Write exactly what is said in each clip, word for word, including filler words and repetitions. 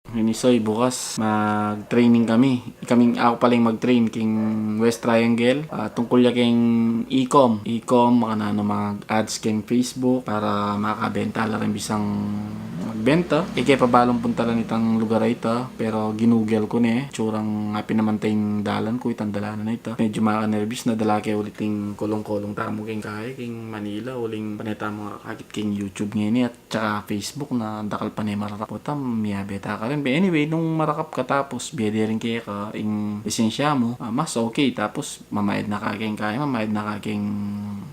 Ini, Soy, bukas mag-training kami. Kaming, aku pala ing mag-train king West Triangle. Ah, tungkul ya king e-com. E-com, makananu mag-ads king Facebook para makabenta la ring bisang magbenta. Ike pa balung puntalan itang lugar a ita, pero ginugel ku ne. Tsurang apin naman ta ing dalan ku, itang dalanan a ita. Medyu makanerbis na, dala ke ulit ing kulung-kulung tamu king kaya, king Manila, uling pane tamu akakit king YouTube ngeni at tsaka Facebook na dakal pane mararap. Puta, miyabe ta karin. But anyway, nung marakap ka tapos bie de rin keka ing lisensya mu, ah, mas okay. Tapos mamayad na ka king kaya, mamayad na ka king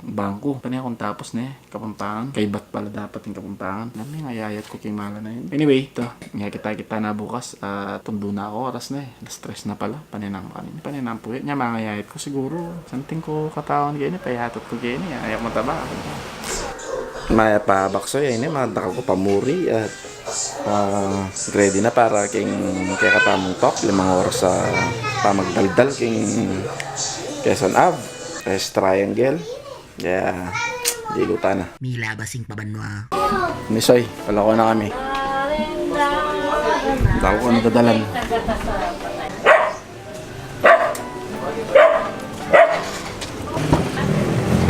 bangku. Pane kung tapos ne, Kapampangan. Kaybat pala dapat ing Kapampangan. Alam mo, ing ayayat ku king mala na yun. Anyway, ito. Nya kita-kita na bukas. Ah, tundu na aku, oras na e. Alas tres na pala. Pane na mu kanini. Pane na mu pu. Nya mangayayat ku siguru. Santing ku katawan keni, payatut ku keni. Ayat ku mataba. Mayap a bakso ya ini, madakal ku pamuri at, ah, ready na para king kekatamung talk, limang oras a pamagdaldal king Quezon Ave, West Triangle. Ya, dilu ta na. Milabas ing pabanwa. Ni Soy, palako na kami. Dako na dadalan.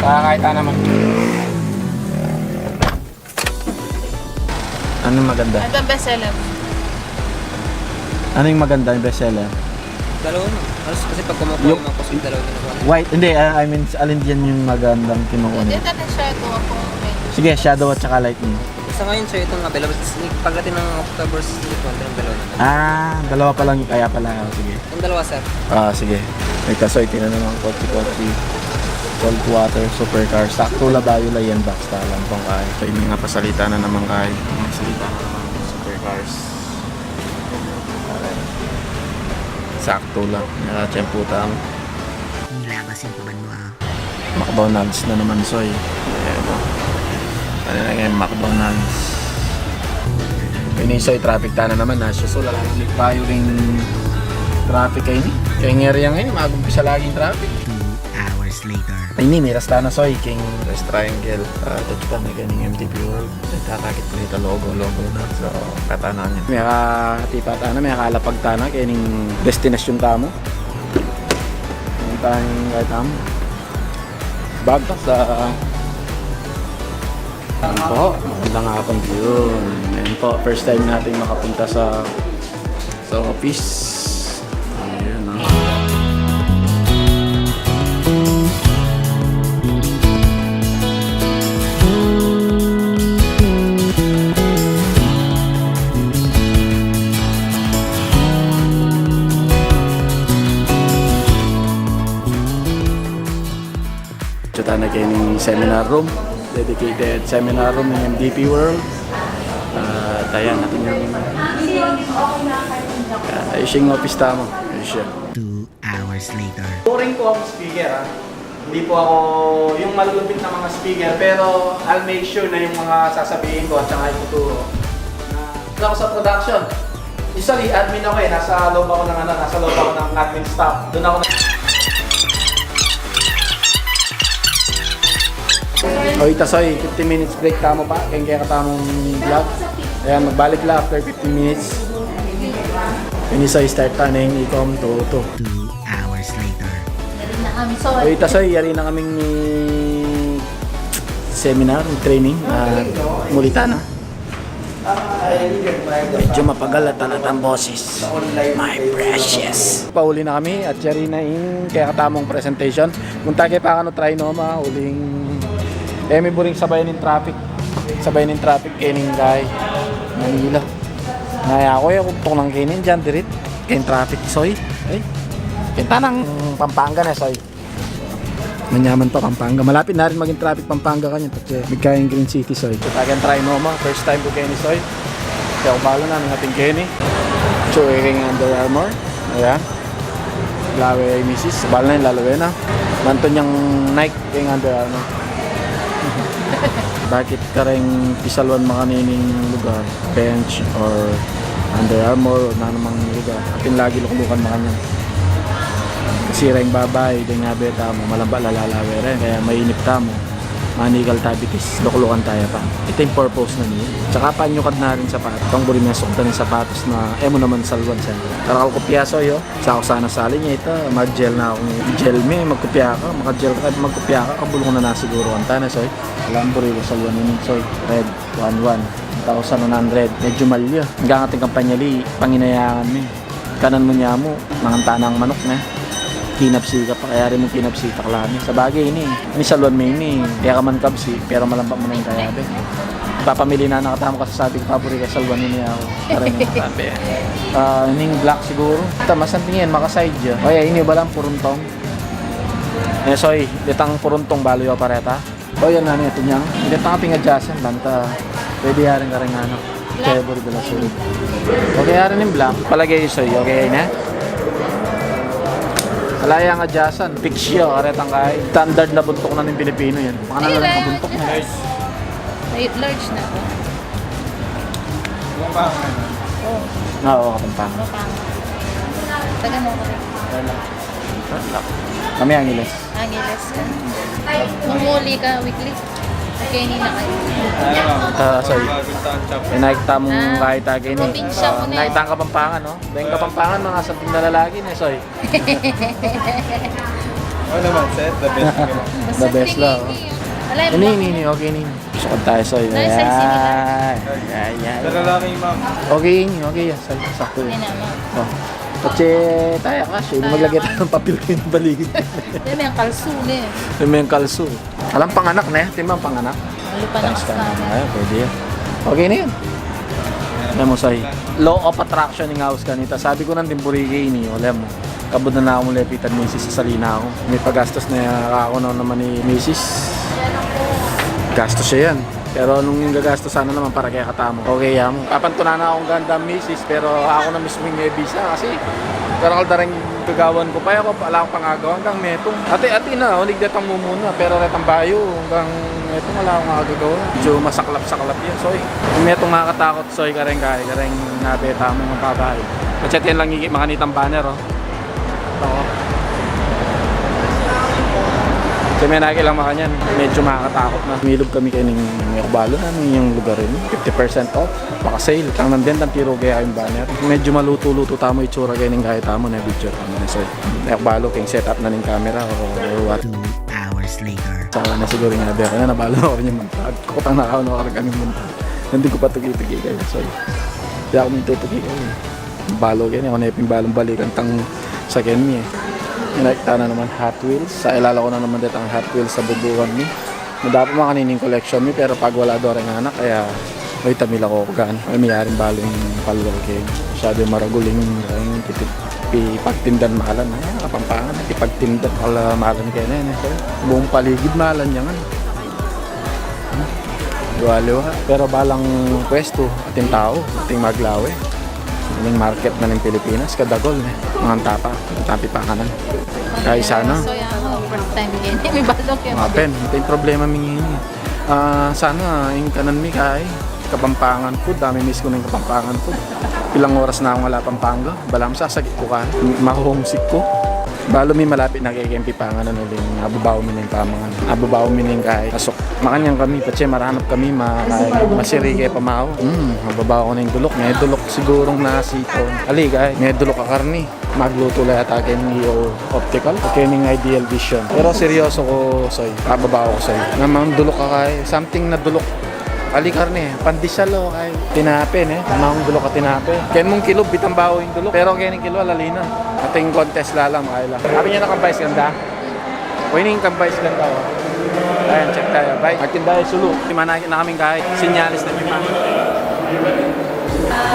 Kakakita naman. Anong maganda? Ito, best seller. Ano yung maganda, yung best seller? Dalawa na. Halos kasi pag kumukuha Yung yung mga customer, dalawa na naman. White, hindi, ah, I mean, alin diyan yung magandang kinukuha niyo? Ito na siya, ito ako. Sige, shadow at saka lightning. Sa ngayon, sir, itong available. Pagdating ng October six, ito, itong dalawa na. Ah, dalawa pa lang, kaya pala. Oh, sige. Ang dalawa, sir. Ah, sige. May kasoy, tingnan naman, kotse-kotse. Cold water, supercar. Sakto la, bayu la yan, box talan pang kaya. So, may nga pasalita na naman kaya. May salita na naman, supercars. Sakto la. Nakatiyempo tamu. Nilabas yung pabanwa. McDonald's na naman, Soy. Ayan, oh. Ano na ngayon, McDonald's? Ini, Soy, traffic ta na naman. Nasusul, alam mo, bayu ring traffic kaini. Kaya ngeri yan ngayon, mag-umpisa laging traffic. Two hours later. Ini, miras ta na, Soy, king West Triangle. Ah, ito pa, may ganing M D P World. Ay, kakakit ko nita logo, logo na. So, kata na niya. May katipa ta na, may kalapag ta na, kaya ning destinasyon tamu. Ang tanging kahit tamu. Bagtas sa, ayan po, magandang hapon po yun. Ayan po, first time natin makapunta sa, sa office. Ayan, ah. Diyan tayo na kaya ning seminar room, dedicated seminar room ng M D P World. Ah, tayan natin yung, ah, ayos yung office tamu. Ayos siya. Two hours later. Boring po akong speaker, ha. Hindi po ako yung malulupit na mga speaker, pero I'll make sure na yung mga sasabihin ko at saka ituturo na ako sa production. Usually, admin ako eh. Nasa loob ako ng ano, nasa loob ako ng admin staff. Doon ako na- O, ita, Soy, fifteen minutes break tamu pa. Kaya kaya katamung vlog. Ayan, magbalik la after fifteen minutes. Ini, Soy, start ta na yung e-com two two. Two hours later. O, ita, Soy, yari na kaming seminar, training. Ah, muli ta na. Medyo mapagal at alat ang boses. My precious. Pauli na kami at yari na ing kekatamung presentation. Punta ke pa kanu Trinoma, uling, e mi buring sabayan ing traffic. Sabayan ing traffic kening kay Manila. Ngaya ku, e ku tuknang keni, dinan dirit keng traffic, Soy. Ay, keng tanang Pampanga na, Soy. Manyaman pa Pampanga. Malapit na rin maging traffic Pampanga kanyan. Pati bigkayan Green City, Soy. Kita keng Trinoma. First time ku keni, Soy. Kaya ku balu na, nung ating keni. So, keng Under Armour. Ayan. Lawe ay misis. Balu na yung lalawe na. Manto niyang Nike keng Under Armour. Bakit kareng pisaluan makanining lugar? Bench or Under Armour, nanumang lugar. Atin lagi luklukan makanyan. Kasi reng babai, deng abe tamu, malamba la lalawe ren, kaya mainip tamu. Manikal ta bitis, luklukan ta ya pa. Ita ing purpose na niya. Tsaka panyukad na rin sapatos. Pang buri me sukdan ing sapatos na e mu naman salwan, siyempre. Karakal ku pia, Soy, o. Sa ku sana sali nya ita, mag-gel na ku. Gel me, magkupya ka, maka-gel ka, magkupya ka, kabulung na na siguru. Anta na, Soy. Ala, buri ku salwan ini, Soy. Red, one one. One thousand one hundred. Medyu malya. Anggang ating kampanya, li, panginayangan mi. Kanan mu nya mu, mangan ta nang manuk, ne? Kinabsi ka pa, kaya rin mu kinabsi ta kalabi. Sabagay, ini, ini salwan me ini, kaya ka man kabsi, pero malambat mu na ing kayabe. Papamili na na katamu kasi sabi ku pa, buri ke salwan ini, aku. Kareng sabi. Ah, ining black siguru. Ita, masanting yan, maka-side ya. O ya, ini balang puruntong. E, Soy, detang puruntong balu yu pareta. O, yan na, ito niyang. Hindi, tanga ping-adjust yan, banta. Pwede yaring kareng anak. Black. Kaya buri dala sulit. Okay, yaring black. Palagay yu, Soy, okay na? Ala yang adjustan. Fix ya, karetang kay. Standard na buntuk na ning Pilipino yan. Baka na lang buntuk na. Large. Ay, large na po. O. Na, o, Kapampangan. Kapampangan. Taga mo ko. Kami Angeles. Angeles ka. Nung muli ka, weekly. Okay, ini na kayo. Ah, sorry. Inaik tamung kahit agi ini. Probinsya ko na. Inaik tang Kapampangan, no? Dahil Kapampangan, mga santing na lalaki na, soy. O naman, sir. The best. The best lang. Ini, ini, ini. Okay, ini. Sukad tayo, soy. Ay, ay, ay. Sa lalaki, ma'am. Okay, ini. Okay, yan. Sakto, sakto. Ini naman. O. Kasi tayo kasi, maglagay tayo ng papel kayo ng paligid. Hindi, may ang kalso, ne. Hindi, may ang kalso. Alam, panganak na, eh. Tingnan mo, panganak. Lupa na. Ay, pwede yan. Okay na yan. Alam mo, say, law of attraction ing awas kanita. Sabi ko nang timpuri ke ini, alam mo. Kabud na na akong lepitan, misis, sasali na ako. May pagastos na ako na naman ni misis. Gastos siya yan. Pero nung gagastusan na naman para kaya katamu. Okay, ya mo. Papantunan na akong ganda, misis, pero ako na mismo yung may bisa kasi karakal da ring gagawan ku pa, ako, ala kung pangagawa anggang metung. Ati, ati na, unig detang mumuna, pero retang bayu, anggang metung, ala kung agagawa. Medyo masaklap-saklap yan, soy. Metung makakatakut, soy, kareng kay, kareng nabeta mung babai. Kasi ati yan lang iki makanitang banner, o. Ito. Kasi may nakikilang makanyan, medyo makakatakut na. Milub kami kaning, e ku balu na, yung lugar ini. Fifty percent off, maka-sale. Ang nandyan, tang tiro kaya yung banner. Medyo maluto-luto tamu, itsura kaya ning kaya tamu, na video tamu na, soy. E ku balu, kaya yung setup na ning camera o, or what. Two hours later. Saka na siguro nga, beka na, nabalu na ako rin yung muntag. Kutang na ako, nakarga yung muntag. Hindi ko pa tugi-tugi kayo, soy. Hindi ako mintutugi kayo. Balu keni, aku ne pin balung balikan tang saken mi, e. Inaik ta na naman Hot Wheels. Sa ilala ku na naman detang Hot Wheels sa bubuhan mi. Madapa man kanining collection mi, pero pag wala do reng anak, kaya, oy, tamila ko gan. Oy, miyaring balung palwal keni. Masyado maragul ing, ing piti-, pi-, pagtindan malan. Ay, Kapampangan, pagtindan pala malan keni, ne. Buong paligid malan yan, e. Liwa-liwa. Pero balang pwestu, ating tau, ating maglawe. Ining market na ning Pilipinas, kadagul, e. Mangan ta pa, tapi pa kanan. Kaya sana. So, yan, o, first time din. May balong kayo. Mapen, ito yung problema mi ngayon, e. Ah, sana, yung kanan mi kay, Kapampangan food, dami miss ku na yung Kapampangan food. Pilang oras na akong ala Pampanga. Balamu sasakit ku kan, maho-homesick ku. Balu mi malapit na keng pipanganan uling ababaw mi ning pamangan. Ababaw mi ning kay asuk. Makanyan kami, patse maranap kami, ma-, masiri ke pamaw. Hmm, ababaw ku na ing duluk. May duluk sigurung nasi to. Ali, kay, may duluk a karni. Magluto la yata keng E O Optical o keng Ideal Vision. Pero seryoso ku, soy. Ababaw ku, soy. Namang duluk a kay, something na duluk. Ali karne, pandesal o kay tinape, ne? Amang duluk a tinape. Ken mung kilub, itang baho ing duluk. Pero ken ing kilub, ala na. Ating contest la lang, kay la. Sabi niya na kang vice ganda. O, ini ing kang vice ganda, o. Ayan, check tayo. Vice, atin tayo, sulu. Manakit na kaming kahit sinyalis na pipangan.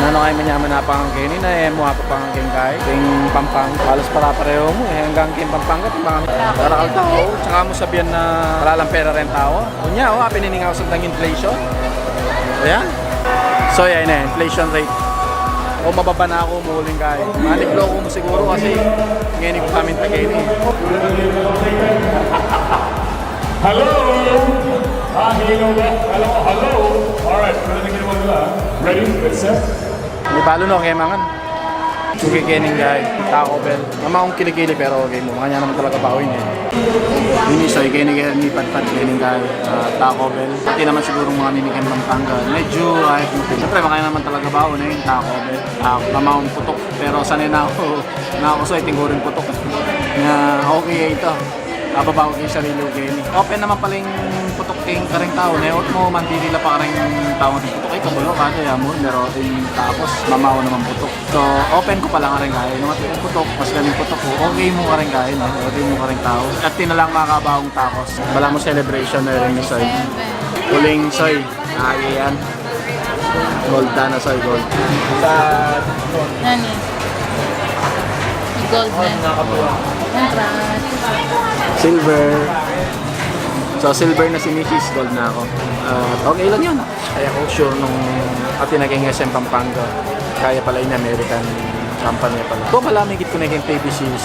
Nanu kay manyaman na pangan keni, na e mu apa pangan keng kay, keng Pampanga. Halos para pareho mu, e. Anggang keng Pampanga, Pampanga. Karakal tau, tsaka mu sabian na wala lang pera reng tau. Unya, o, apin ini nga usang inflation. Ayan. So, yan, e, inflation rate. O, mababa na ku, muling kay. Manik lo ku siguro kasi ngayon ku kami tagay ini. Hello? Ah, hello, hello, hello. All right, ready, get one, uh, ready, get set. Di balu no, kaya mangan. Sige, keni, guys, Taco Bell. Mamaung kili-kili pero okay mu. Makanyan naman talaga bau ini. Ini, so, keni, keni, padpad, keni, guys, ah, Taco Bell. Pati naman siguro mga mimikan Pampanga. Medyo ayos mu. Siyempre, makanyan naman talaga bau ini, Taco Bell. Ah, mamaung putok. Pero sanay na aku, na aku sa iting kuring putok. Nga okay ita. Ababaw king sarili ku keni. Open naman pala ing putok king kareng tau, ne? Ot mu, mandiri la pa kareng tau king putok. Ay, kabalo, kada ya mu, pero ing tapos, mamau naman putok. So, open ku pala kareng kain. Nung atin putok, mas galing putok ku. Okay mu kareng kain, no? Okay mu kareng tau. At tinalang makabaong tacos. Balamu celebration na rin ni Soy. Uling Soy. Ah, yan. Gold na, Soy, gold. Sa Nani? Gold na. Ang rat. Silver. So, silver na si Misis, gold na aku. Ah, okay lang yun. Kaya ku sure nung atin na keng S M Pampanga, kaya pala in American company pala. Ito pala, may git ku na keng P B C yun.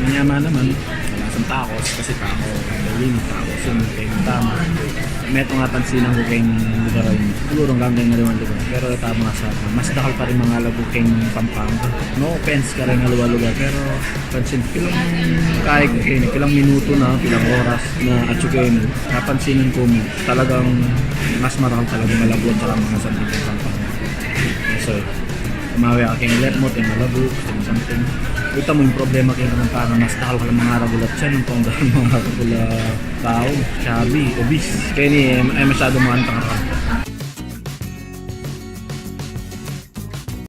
Manyama naman, wala sang tacos kasi taco, Berlin, tacos yun, kaya tama. Metung a pansinan ku keng lugar a yun. Siguro hanggang keng aliwang lugar. Pero tama sa, mas dakal pa rin mangalagu keng Pampanga. No offense kareng aliwang lugar, pero pansin, pilang kaya ku keni, pilang minutu na, pilang oras na atsu keni, napansinan ku mu, talagang mas marakal talaga malagu at saka mga sabit sa Pampanga. So, umawi ka keng left mu, te malagu, te something. Ita mu ing problema keng Pampanga, mas dakal ka lang mangaragul at siya, nung tong dakal mangaragul a tau, chubby, obese. Keni, e, e masyadu mangantang ka.